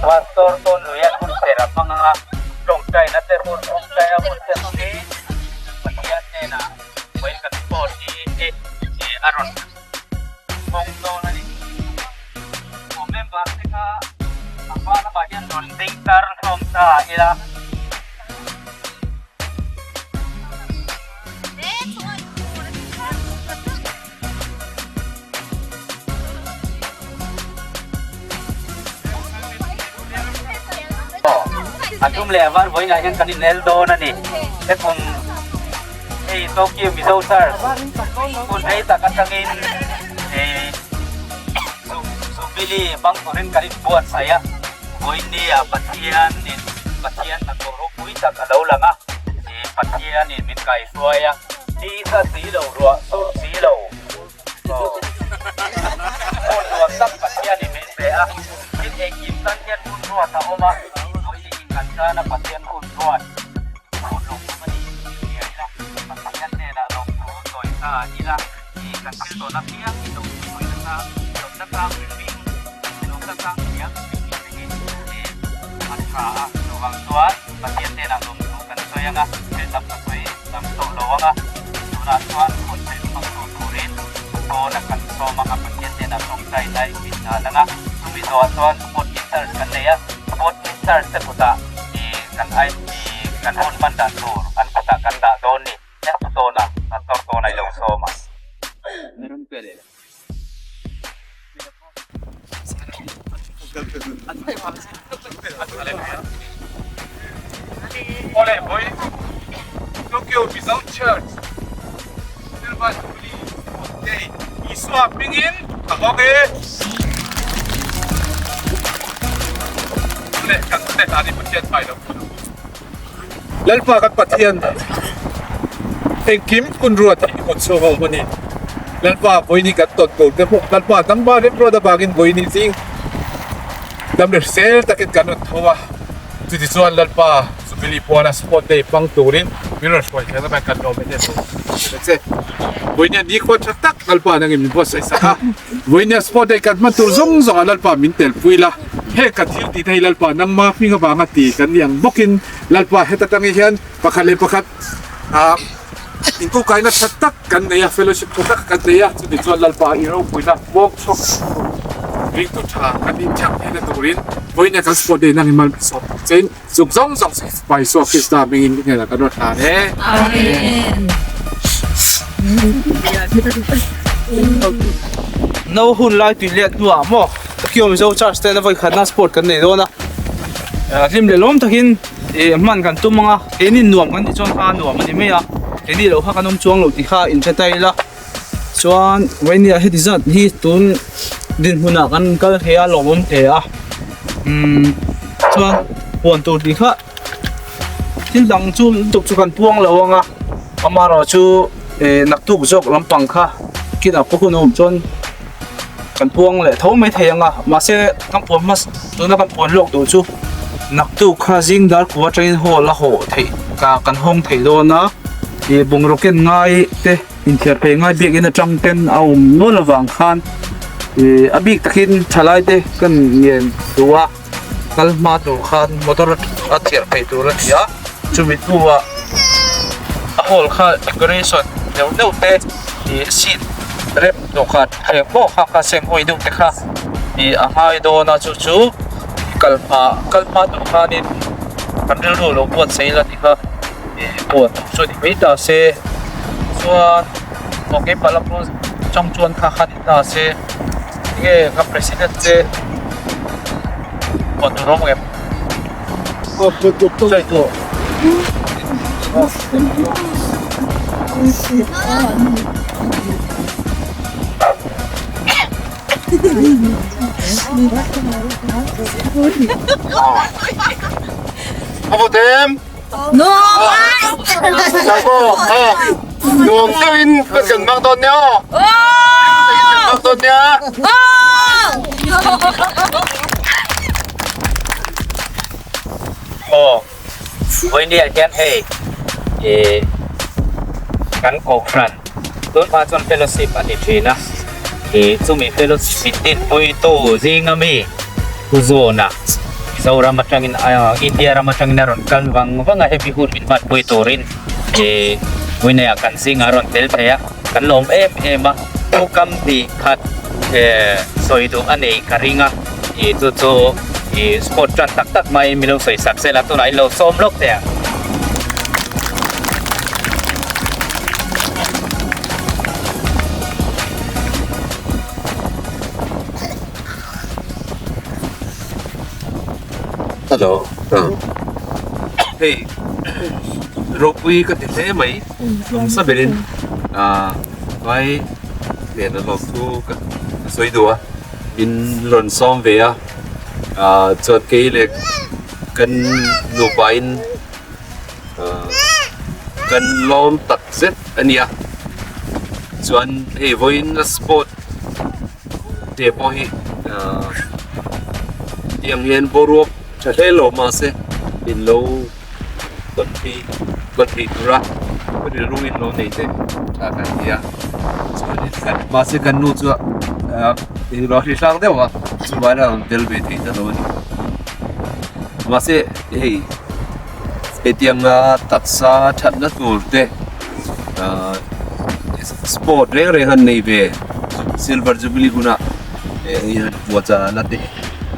Pastor Tawnluia hun serh a hmang anga tawngtaina te hun tawngtaina hun te hmangin Pathian hnenah vawiin kan sport hi a rawn hawng dawn a ni. Aw member te kha a hma lamah hian rawn ding tar hlawm ta ila. A dum leh a var vawiinah hian kan inel dawn a ni. Hekum hei Tokyo Mizo Church hun rei tak atangin Jubilee hmang turin kan inbuatsaih a, vawiin nia Pathianin Pathian hnathawh ropui tak a lo lang a, Pathianin min kaihruai a. Tisa si lo, ruah sur si lo, hun nuam tak Pathianin min pe a, thil engkim tan hian hun ruat a awm a, vawiin kan tana Pathian hun ruat hun lo awm a ni tih hria ila, Pathian hnenah lawmthu sawi ta ila, ih kan thil tawn apiang hi lawmthu sawi nasa, lawmna tlang mihring, lawmna tlang thiam mihring te hi ih a tha a, chuvang chuan Pathian hnenah lawmthu kan sawi ang a, thil tam ka sawi tam tawh lo ang a, tunah chuan hun theih hmang tur turin phone a kan sawm ang a, Pathian hnenah tawngtai lai min hlan ang a, chumi zawhah chuan sport in charge kan nei a, sport in charge te kutah ih kan ai ih kan hun hman dan tur an kutah kan dah dawn ni, heng chu tawn a, pastor tawn a i lo sawm a. Awle vawi Tokyo Mizo Church Silver Jubilee Sport Day Isua hmingin ka hawk e. Awle kan hre ta ni Pathian hmai lo phu lo. Lalpa kan Pathian engkim kun ruat hi i kawt chhuak ho a ni. Lalpa vawiin hi kan tawn tur te pawh Lalpa dangba remruat avangin vawiin hi zing dam leh hrisel takin kan rawn tho a. Chutichuan Lalpa Jubilee puana Sport Day hmang turin min rawn hruai thei avangin kan lawm em em a che. Vawiin hian nikhua tha tak Lalpa nangin min buatsaih sak a. Vawiin hian Sport Day kan hman tur zawng zawngah Lalpa min telpui la. Heng kan thil tih te hi Lalpa nangma hming avanga ti kan ni ang bawkin Lalpa heta tangi hian pakhat leh pakhat ah inkukaina tha tak kan nei a, fellowship tha tak kan nei a, chumi chuan Lalpa i ropuina muangchhuak ringtu tha kan inchak theihna turin vawiin kan sport day nangin mal sawm tak chein zuk zawng zawng Fapa Isua Krista hmingin i hnenah kan rawn hlan e. Amen. No hun lai tui let hnuah maw Tokyo Mizo Church ten a vawi khatna sport kan nei dawn a hlim leh lawm takin ih hman kan tum ang a keini nuam kan tih chuan kha nuam a ni mai a keini loh kha kan awm chuang lo tih kha inhre ta ila chuan vawinia heti zat hi tun dinhmunah kan kal thei a lawmawm hle a umm chuan huan tur tih kha thil dang chu lutuk chu kan puang lo ang a amaherawhchu ih naktuk zawk lampang kha kinah pawh hun a awm chuan. Kan puang leh tho mai thei ang a, mahse kan puan hmasa tuna kan puan lawk duh chu naktuk kha zing dar kua atangin hall a hawh theih ka kan hawng theih dawn a, ih bungraw ken ngai te inthiar phei ngai biakinn atang ten a awm nual avang khan ih a bik takin thalai te kan ngen duh a, kal hma tur khan motor a thiar phei tur a ni a, chumi hnuah a hall kha decoration deuh deuh te ih seat rem dawhkan thleng pawh kha kha seng hawi deuh te kha ih a ngai dawn a chu chu kal hma kal hma tur khanin kan rilru lo buatsaih ila tih kha ih buat chu a ni mai ta se chuan aw keimah lam pawh chang chuan kha kha ni ta se enge ka president te buat tur awm em? Nuam deuhin kan hmang dawn nia aw. Kan hmang dawn nia. Aw vawinia hian hei ih kan kohhran tun hma chuan fellowship a ni thin a ih chumi fellowship min dinpui tu zinga mi Pu Zawna. Mizoram atangin India ram atangin a rawn kal vang vang a hemi hun min hmanpui turin ih Winner kan zingah a rawn tel thei a kan lawm em em a thu kam hnih khat eh sawi duh a neih ka ring a ih chu chu ih sport tan tak tak maiin min lo sawi sak sela tunah in lo sawm lawk teh ang. Hello hei ropui ka ti hle mai awmsa berin ah vai hnena lawm thu ka sawi duh a min rawn sawm ve a ah chuan kei leh kan nupa in ah kan lawm tak zet a nia chuan hei vawiin a sport te pawh hi ah tiang hian boruak tha hle lo mahse in lo tawn thei tawn thei tura rilru in lo nei te tha kan ti a chuanin kan mahse kan nu chu ah englo hri hrang deuh a chuvangin a rawn tel ve thei ta lo a ni mahse hei hetianga taksa thatna tur te ah sport reng reng an nei ve silver jubilee hunah hei hian puahchah te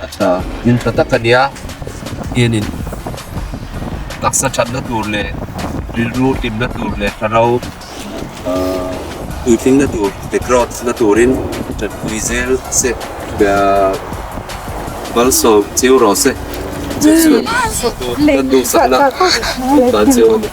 a tha in tha tak a nia hianin taksa thatna tur leh rilru hlimna tur leh thlarau ah puitlingna tur background na turin tanpui zel se malsawm chiu rawh se chu chu kan duhsakna dan chiu a ni.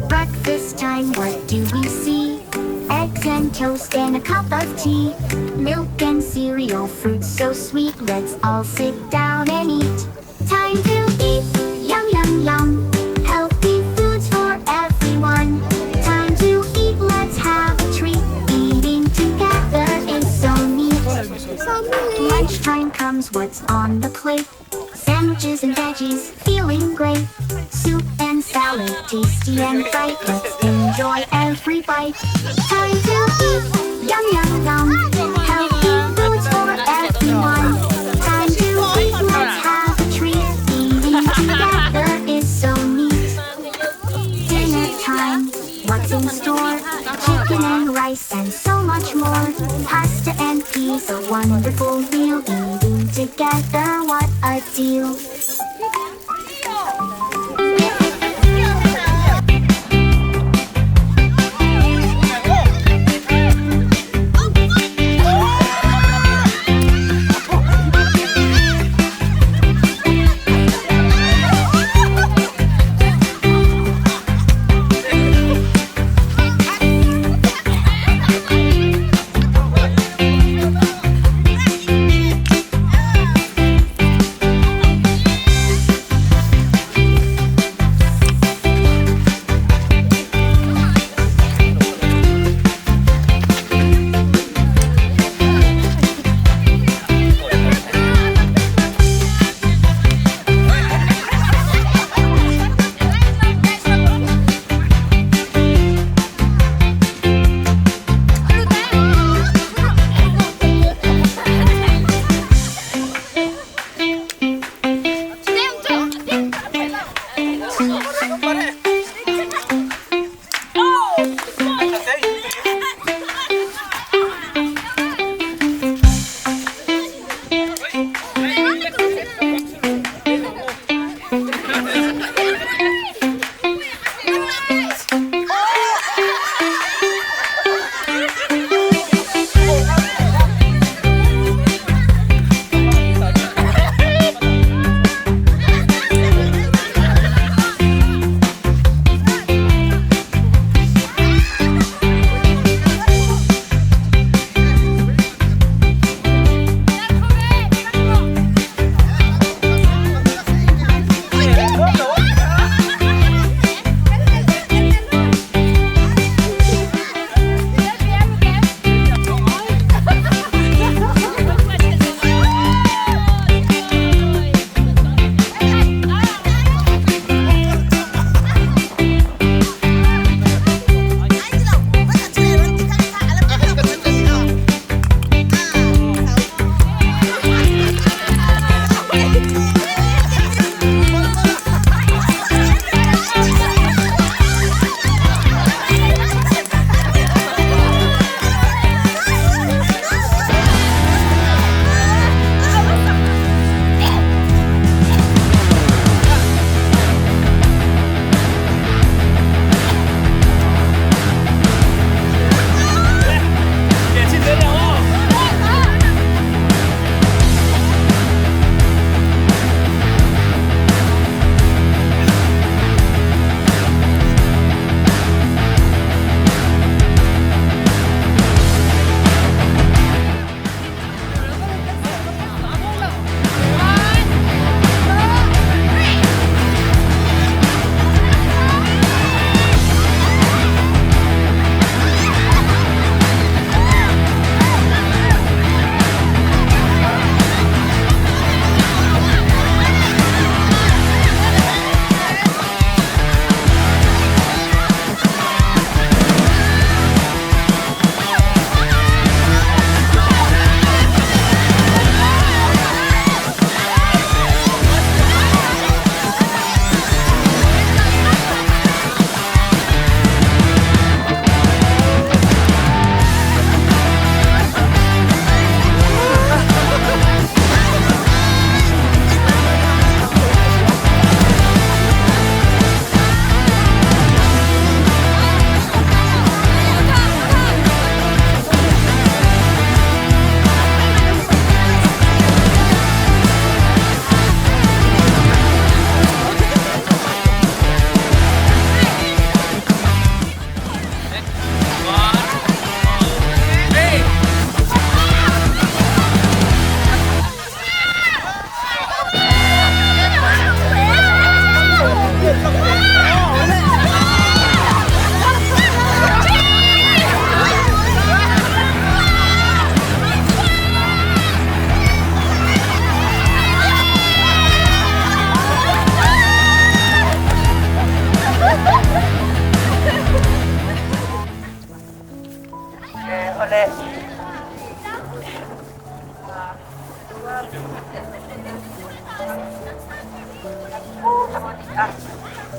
Breakfast time, what do we see? Eggs and toast and a cup of tea. Milk and cereal, fruit so sweet. Let's all sit down and eat. Time to eat. Yum, yum, yum. Healthy foods for everyone. Time to eat, let's have a treat. Eating together is so neat. Lunchtime comes, what's on the plate? Sandwiches and veggies, feeling great. Soup and salad, tasty and bright. Let's enjoy every bite. Time to eat. Yum, yum, yum. Healthy foods for everyone. Time to eat, let's have a treat. Eating together is so neat. Dinner time, what's in store? Chicken and rice and so much more. Pasta and peas, a wonderful meal. Eating together, what a deal.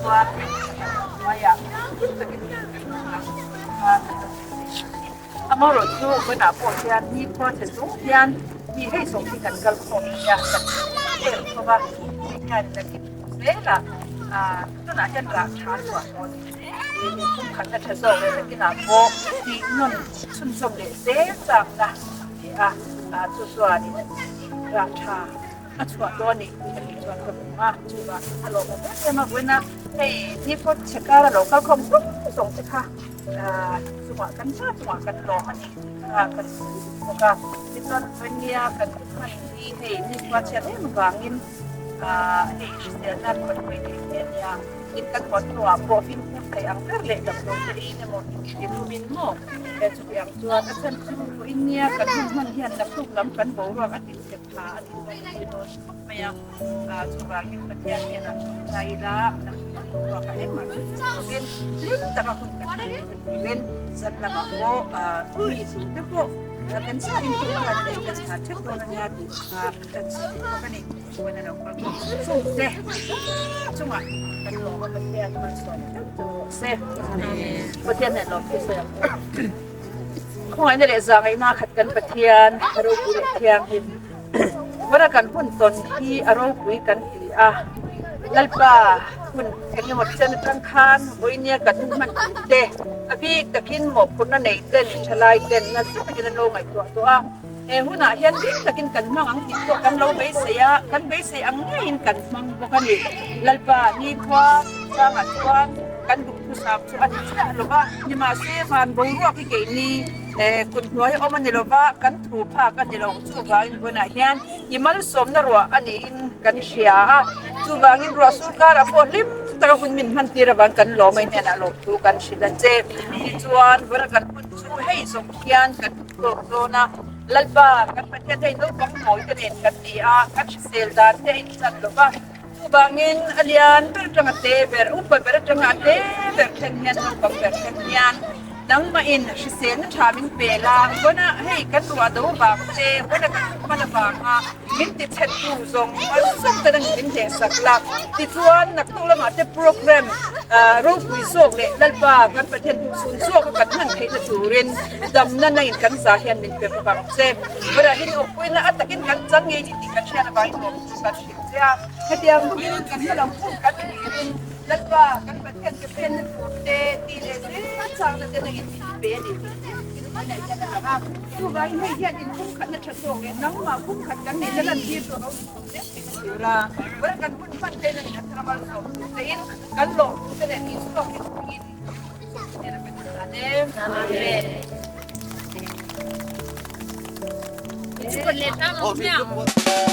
chuan hnuaiah hlim takin kan hmang ang kha kan lo beisei a ni. Amaherawhchu vawiinah pawh hian nikhua che chung hian mi hei zawng hi kan kal khawm nia kan tel khawm a, hei hian nakin zelah tunah hian rah tha chhuah dawn niin pumkhatna tha zawk leh nakinah pawh tih nawn chhunzawm leh zel chakna a ni a, chu chuanin rah tha a chhuah dawn ni tih a nih chuan ka hmu a, chuvang a lawmawm em em a, vawiina hei nikhua che kara lo kal khawm zawng zawng te kha. Chungah kan hma chungah kan lawm a ni tih kha kan sawi duh bawk a. Tichuan Vania kan hman hi hei nikhua chhiat em vangin hei hriselna khawihpui theih te a nia. Tin kan hawn hnuah pawh fimkhur thei ang ber leh damdawi te eiin emaw intilumin maw chuti ang chuan a chhan chu vawiin kan hun hman hian naktuk lam kan boruak a tihchep tha a nih chuan a ni dawn khawp mai a. Chuvangin Pathian hnenah ṭawngtai ila, naktuk boruakah engmah chu chu lovin hlim taka hun kan hman leh hun turin zan lamah pawh mi chung te pawh kan zah in tum khan leh kan thlah ṭheuh dawn a nia tih kha kan sawi duh bawk a ni. Chuan a lo kal khawm chung te chungah kan lawm a Pathian malsawm ṭheuh chu rawh se. Pathian nen lawm thu sawi ang u. Khawngaihna leh zahngaihna khat kan Pathian ropui leh thianghlim. Vana kan hun tawn hi a ropui kan ti a, Lalpa hun eng emaw chen atang khan vawinia kan hun hman tih te a bik takin mawhphurhna nei ten thalai ten nasa takin an lo ngaihtuah tawh a, he hunah hian bik takin kan hmang ang tih pawh kan lo beisei a, kan beisei ang ngeiin kan hmang bawk a ni. Lalpa nikhua changah chuan kan duhthusam chu a ni chiah lo va, nimahse van boruak hi keini Kut hnuai awm a ni lo va, kan thu phak a ni lo. Chuvangin vawiinah hian i malsawmna ruah a niin kan hria a, chuvangin ruah sur karah pawh hlim taka hun min hman tir avang kan lawm a, i hnenah lawmthu kan hrilh a che. Tichuan, vawiina kan hun chu hei zawng hian kan tawk dawn a, Lalpa kan Pathian hei naupang mawite nen kan ni a, kan hrisel dan te a inchan lo va, chuvangin a lian ber atanga te ber, upa ber atanga a te ber thleng hian naupang ber thleng hian Nangmahin hriselna tha min pe la, vawnah hei kan ruah do vang che, vawnah kan hman avanga min ti chhe tu zawng malsawm ten a min hnehsak la. Tichuan naktuk lamah te program ropui zawk leh Lalpa kan Pathian duhchhun zawka kan hman theihna turin damna nangin kan za hian min pe bawk ang che. Vawnah hin awmpuina a takin kan chang ngei ni tih kan hriat avangin lawmthu kan hrilh che a. Hetiang bawkin kan hma lam hun kan thlirin Lalpa kan Pathian ke penna tur te tih leh zel chakna te nangin min pe a ni tih chiang takin a ngaih hian a lang a. Chuvangin hei hian inpumkhatna tha zawk leh nangmah pumkhat kan nihna lantir chu a lo inchawm zel theihna tur a, vawiin kan hun hman te nangin a thar malsawm tur tein kan lawmtu te leh Isua hmingin hnenah kan inhlan e. Amen.